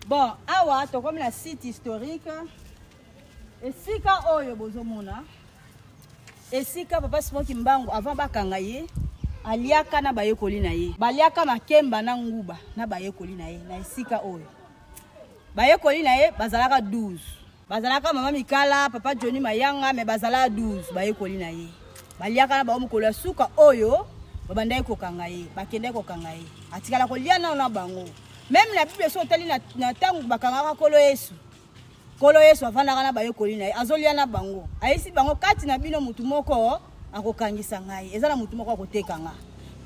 Bon, awa tokomi na site historique. Esika oyo bozomona esika papa Simon Kimbangu avant bakanga ye aliaka na bayekoli na ye, baliaka makemba na nguba na bayekoli na ye na esika oyo. Bayekoli na ye bazalaka 12. Bazalaka mama Mikala, papa Johnny Mayanga, mais bazalaka 12 bayekoli na ye. Baliaka na bango mokolo ya suka oyo babandaki kokanga ye, bakendaki kokanga ye. Atikala kolia nano na bango. Meme na Bible soki otali na ntango bakangaka Nkolo Yesu, Nkolo Yesu avandaka na bayekoli na ye, azolia na bango. Ayebisi bango kati na bino mutu moko akokangisa ngai, eza na mutu moko akoteka nga.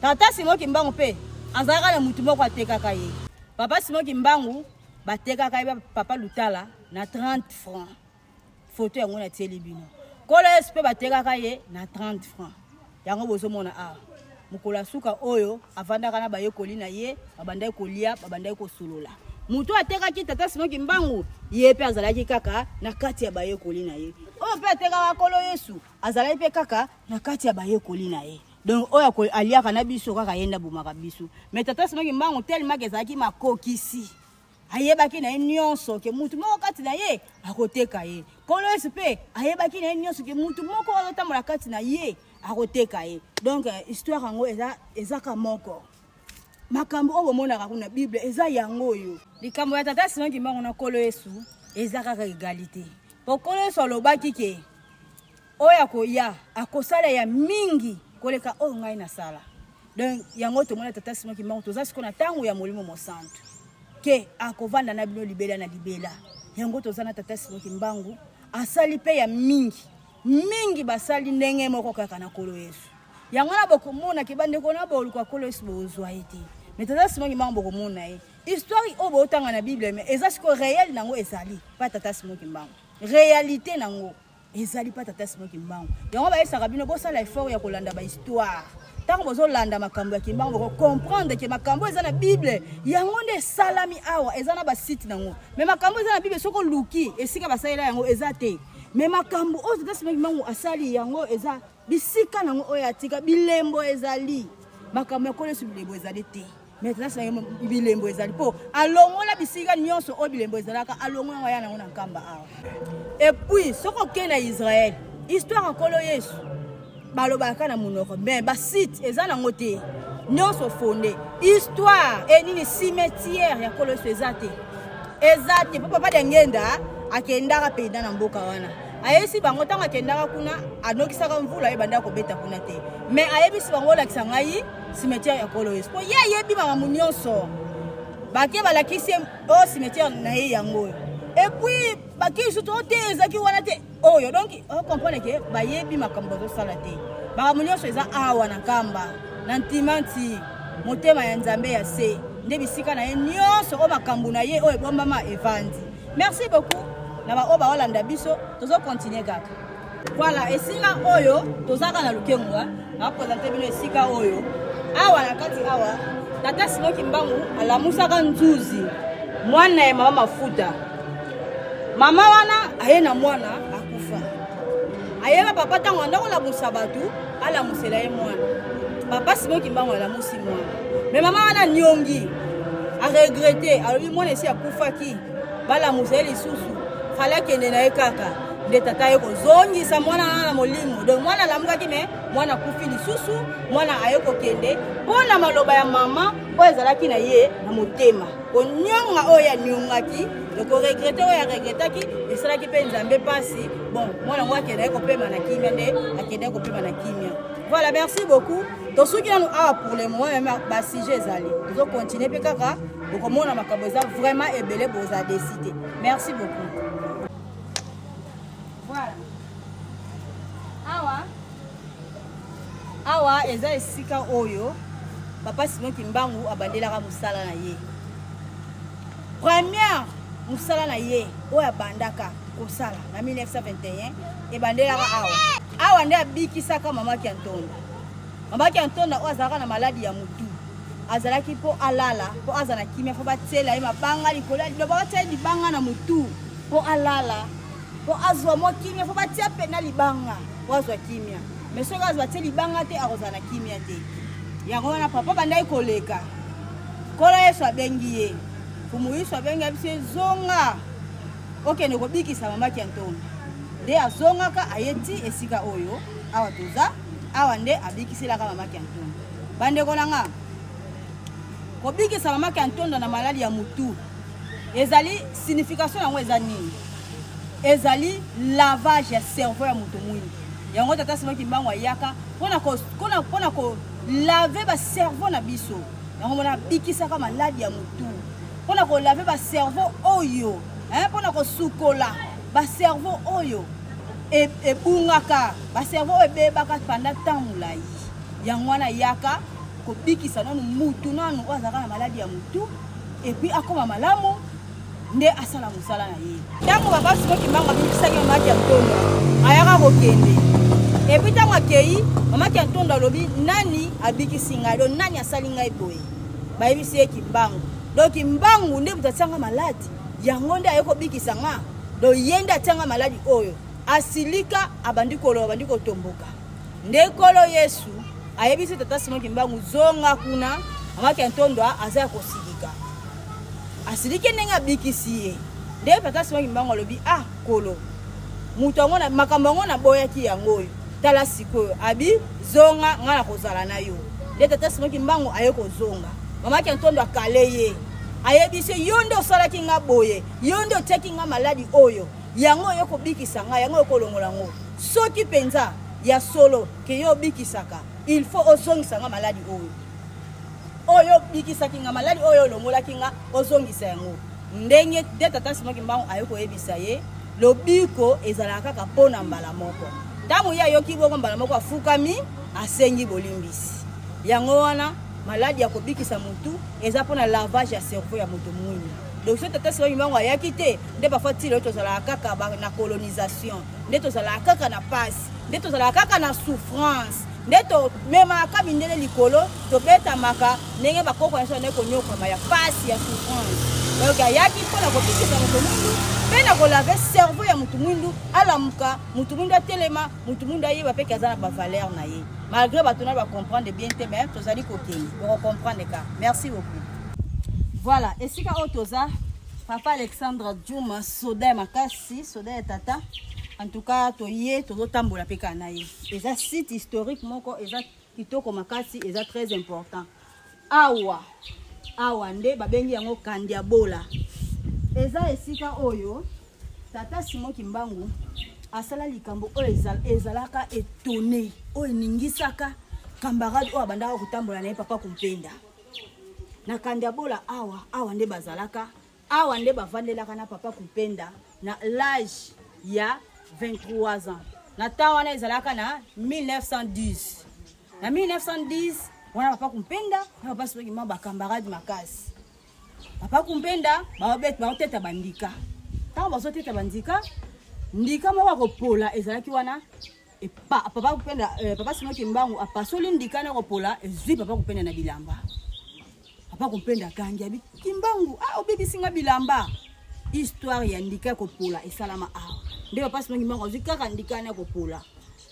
Tata Simon Kimbangu mpe azalaka na mutu moko atekaka ye. Papa Simon Kimbangu batekaka ye papa Lutala na 30 francs. Photo yango natieli bino. Nkolo Yesu mpe batekaka ye na 30 francs. Yango bozomona awa. Mokolo ya suka oyo avandaka na bayekoli na ye, babandaki kolia, babandaki kosolola. Moto atekaki tata Simon Kimbangu, ye mpe azalaki kaka na kati ya bayekoli na ye. Oyo mpe atekaka Nkolo Yesu, azalaki mpe kaka na kati ya bayekoli na ye. Donc oyo aliaka na biso kaka ye nde abomaka biso. Mais tata Simon Kimbangu tellement que ezalaki makokisi, ayebaki na ye nyonso ke mutu moko kati na ye akoteka ye. Nkolo Yesu mpe ayebaki na ye nyonso ke mutu moko azotambola kati na ye akoteka ye. Donc histoire yango ezaka moko. Makambo oyo bomonaka kuna Bible eza yango oyo. Likambo ya tata Simon Kimbangu na Nkolo Yesu eza kaka égalité. Po Nkolo Yesu alobaki ke oyo akoya akosala ya mingi koleka oyo ngai nasala. Donc yango tomona tata Simon Kimbangu toza sikoyo na ntango ya Molimo Mosantu ke akovanda na bino libela na libela. Yango toza na tata Simon Kimbangu asali pe ya mingi mingi, basali ndenge moko kaka na Nkolo Yesu. Yango na bokomona ke bandeko na boluka Nkolo Yesu bozwa ye te, mais tata Simon Kimbangu bokomona ye. Histoire oyo botanga na Bible mais eza sikoyo réel nango ezali pa tata Simon Kimbangu, réalité nango ezali pa tata Simon Kimbangu. Yango bayebisaka bino bosala effort ya kolanda ba histoire. Ntango bozolanda makambo ya Kimbangu boko comprendre ke makambo eza na Bible yango nde esalami awa, eza na ba site nango. Mais makambo eza na Bible soki oluki esika basalela yango eza te. Mais makambo oyo tata Simon Kimbangu asali yango eza bisika nango oyo atika bilembo ezali. Makambo ya Nkolo Yesu bilembo ezali te. Mais tata Simon Kimbangu bilembo ezali po alongola bisika nyonso oyo bilembo ezalaka, alongola yango aya nango na Nkamba awa. Et puis soki okei na Israël, histoire ya Nkolo Yesu balobaka na monoko, mais ba site eza nango te, nyonso fondé. Histoire e nini cimetière ya Nkolo Yesu eza te, eza te. Po papa Diangenda akendaka mpenza na mboka wana, ayebisi bango ntango akendaka kuna anokisaka mvula ebandaka kobeta kuna te, mais ayebisi bango olakisa ngai cimetière ya Nkolo Yesu po ye ayebi makambo nyonso. Bake balakisi ye oyo cimetière na ye yango oyo, et puis bake lisusu oyo te ezalaki wana te oyo. Donc o comprendre ke bayebi makambo bazosala te. Makambo nyonso eza awa na Nkamba na Ntimanti, motema ya Nzambe ya se nde bisika na ye nyonso oyo makambo na ye oyo ebombama evandi. Merci beaucoup na ba oyo baolanda biso, tozo continuer kaka. Voilà, esika oyo tozaka na Lukengo, hein. Na présenter bino esika oyo. Awa na kati awa, tata Simon Kimbangu alamusaka nzuzi, mwana ya mama Mafuta. Mama wana aye na mwana akufa. Ayeba papa ntango anda kolamusa bato, alamusela ye mwana. Papa Simon Kimbangu alamusi mwana. Mais mama wana niongi, a regretter, alobi mwana esi akufaki, balamusa ye lisusu, fallait akende na ye kaka. Nde tata ye kozongisa mwana wana na molimo. Donc mwana alamukaki, mais mwana akufi lisusu, mwana aye kokende mpo na maloba ya mama oyo ezalaki na ye na motema. Konyonga oyo anyongaki, donc koregrete oyo aregretaki, esalaki mpe Nzambe mpasi. Bon, mwana yango akendaki kopema na kimia, nde akendaki kopema na kimia. Voilà, merci beaucoup. Tosuki nanu awa pour le moment, même ba sujet ezali. Tozo continuer mpe kaka, bokomona makambo eza vraiment ebele, boza décider. Merci beaucoup. Voilà. Awa, awa eza esika oyo papa Simon Kimbangu abandelaka mosala na ye. Première mosala na ye oyo abandaka kosala na 1921 ebandelaka awa. Awa nde abikisaka mama Kiantonda. Mama Kiantonda oyo azalaka na maladi ya mutu, azalaki mpo alala, mpo aza na kimia, mpo batiela ye mabanga likolo ya liloba, batia ye libanga na mutu mpo alala, mpo azwa mwa kimia, mpo batia mpe na libanga mpo azwa kimia. Mais soki azwa tie libanga te, akozala na kimia te. Yango wana papa bandaki koleka, Nkolo Yesu abengi ye. Mfumu Yesu abengi biso ezonga okende kobikisa mama Kiantonda. Nde azongaka aye ti esika oyo awa toza awa nde abikiselaka mama Kiantonda. Bandeko na nga, kobikisa mama Kiantonda na maladi ya mutu ezali signification yango eza nini? Ezali lavage ya cerveau ya moto mwindu. Yango tata Simon Kimbangu ayaka mpona ko laver ba cerveau na biso. Yango mona abikisaka maladi ya motu mpona kolave ba cerveau oyo, hein, mpona kosukola ba cerveau oyo ebungaka, ba cerveau oyo ebebaka pendant temps molai. Yango wana ayaka kobikisa nanu mutu nanu oyo azalaka na maladi ya motu, et puis akoma malamu nde asala mosala na ye. Ntango papa Simon Kimbangu abikisaki mama Kiantondo, ayaka kokende. Et puis ntango akei, mama Kiantondo alobi nani abikisi ngai, donc nani asali ngai boye? Bayebisi ye Kimbangu. Donc Kimbangu nde moto atianga maladi, yango nde aye kobikisa nga. Donc ye nde atianga maladi oyo. Asilika, abandi koloba, abandi kotomboka. Nde Nkolo Yesu ayebisi tata Simon Kimbangu zonga kuna, mama Kiantondo aza ya kosilika. Asiliki ndenge abikisi ye. Nde tata Simon Kimbangu alobi ah Nkolo, moto yango na makambo yango naboyaki yango oyo. Tala sikoyo abi zonga nga na kozala na yo. Nde tata Simon Kimbangu aye kozonga. Mama Kiantondo akale ye. Ayebisi yo nde osalaki nga boye, yo nde otiaki nga maladi oyo. Yango oyo kobikisa nga, yango oyo kolongola ngo. Soki penza ya solo ke yo obikisaka, il faut ozongisa nga maladi oyo. Oyo obikisaki nga maladi oyo olongolaki nga, ozongisa yango. Ndenge nde tata Simon Kimbangu aye koyebisa ye, lobiko ezalaka kaka mpo na mbala moko. Ntango ye ayoki bongo mbala moko afukami, asengi bolimbisi. Yango wana maladi ya kobikisa mutu eza mpo na lavage ya cerveau ya moto mwindu. Donc soki tata Simon Kimbangu ayaki te, nde parfois ti lelo tozalaka kaka na colonisation, nde tozalaka kaka na pasi, nde tozalaka kaka na souffrance, nde tomemaka mindele likolo, tobetamaka ndenge bakoko na biso bandaki konyokwama ya pasi ya souffrance. Donc ayaki mpo na kobikisa moto mwindu mpe na kolave cerveau ya moto mwindu, alamuka, moto mwindu atelema, moto mwindu ayeba mpe ke aza na bavaleur na ye. Malgré bato na bacomprendre bien te, mais tozali kokende, bokocomprendre kaka. Merci beaucoup. Voilà, esika oyo toza Papa Alexandre Djuma, soda ya makasi, soda ya tata. En tout cas, toye tozotambola mpe kaka na ye. Eza site historique moko, eza kitoko makasi, eza très important. Awa, awa nde babengi yango Kandiabola. Eza esika oyo tata Simon Kimbangu asala likambo oyo ezalaka étonné, oyo eningisaka camarade oyo abandaka kotambola na ye papa Kumpenda. Na Kandiabola awa, awa nde bazalaka, awa nde bavandelaka na papa Kumpenda na l'âge ya 23 ans. Na temps wana ezalaka na 1910. Na 1910 wana papa Kumpenda na papa Simon Kimbangu ba camarade makasi. Papa Kumpenda baoteta bandika. Tango bazoteta bandika, ndika moko akopola ezalaki wana. E pa, papa Kumpenda, papa Simon Kimbangu apasoli ndika na kopola, ezwi papa Kumpenda na bilamba. Papa Kumpenda akangi abi Kimbangu, ah obebisi nga bilamba. Histoire ya ndika ya kopola esalama awa. Nde papa Simon Kimbangu azwi kaka ndika na kopola.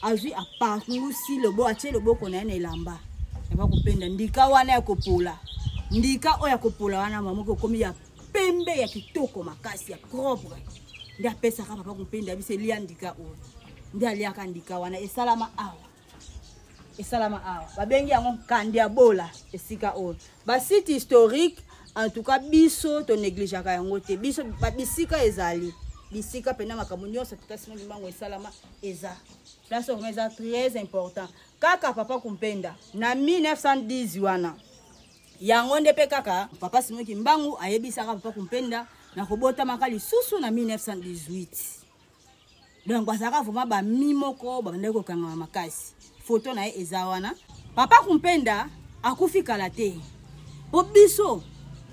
Azwi apangusi lobo, atie loboko na ye na elamba. Papa Kumpenda ndika wana ya kopola. Ndika oyo ya kopola wana mama moko ekomi ya pembe ya kitoko makasi ya propre. Nde apesaka papa Kumpenda biso elia ndika oyo. Nde aliaka ndika wana esalama awa. Esalama awa. Babengi yango Kandiabola esika oyo. Ba site historique en tout cas biso to négligeaka yango te. Biso ba bisika ezali. Bisika pena makambo nyonso tata Simon Kimbangu esalama eza. Place oyo eza très important. Kaka papa Kumpenda na 1910 wana. Yango nde pe kaka papa Simon Kimbangu ayebisaka papa Kumpenda na kobotamaka lisusu na 1918. Donc bazalaka vraiment ba mi moko babandaki kokangama makasi. Photo na ye eza wana. Papa Kumpenda akufi kala te. Po biso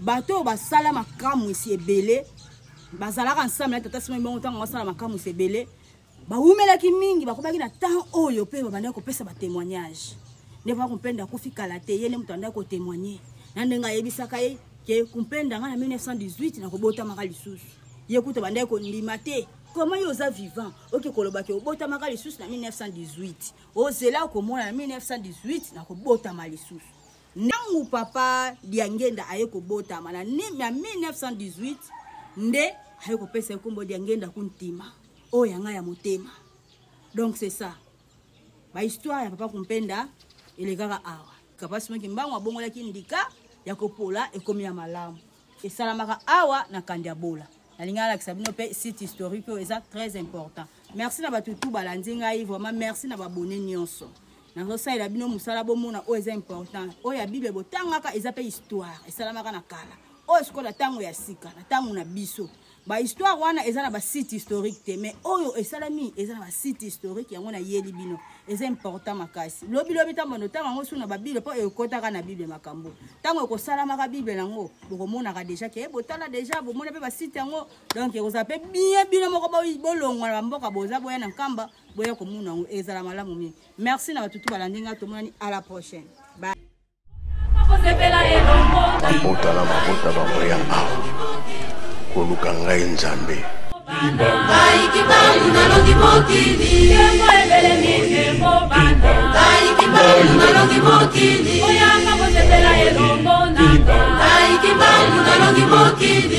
bato oyo basala makamwisi ebele bazalaka ensemble na tata Simon Kimbangu ntango basala makamwisi ebele bawumelaki mingi, bakomaki na temps oyo mpe babandaki kopesa ba témoignage. Nde papa Kumpenda akufi kala te, ye nde moto andaki kotémoigner na ndenge ayebisaka ye ke Kumpenda nga na 1918 nakobotamaka lisusu. Ye kuta bandaki kondima te. Comment yo oza vivant oke koloba ke obotamaka lisusu na 1918, ozela okomona na 1918 nakobotama lisusu. Ntango papa Diangenda aye kobotama na 1918 nde aye kopesa ye nkombo Diangenda Kuntima, oyo ya ngai ya motema. Donc c'est ça, bahistoire ya papa Kumpenda elekaka awa. Papa Simon Kimbangu abongolaki ndika ya kopola ekomi ya malamu, esalamaka awa na Kandiabola. Nalingi alakisa bino mpe site historique oyo eza très important. Merci na bato tu balandi ngai, vraiment merci na babone nyonso. Nazosalela bino mosala bomona oyo eza important. Oyo ya Bible botangaka eza mpe histoire esalamaka na kala, oyo sikoyo na ntango ya sika, na ntango na biso bahistoire wana eza na basite historique te, mais oyo esalami eza na basite historique. Yango nayeli bino, eza important makasi. Lobilobi ntango bando ntango yango su na babible, mpo ekotaka na Bible makambo ntango ekosalamaka Bible yango bokomonaka deja ke botala deja, bomona mpe basite yango. Donc ekozala mpe bien bino moko bolongwa na bamboka boza, boya na Nkamba, boya komona yango, ezala malamu mingi. Merci na bato tu balandi ngai, tomonani à la prochaine. Bye. Mabota na mabota bakoya awa koluka ngai Nzambe. Ngai Kimbangu nalongi mokili, ngai Kimbangu nalongi mokili, ngai Kimbangu nalongi mokili.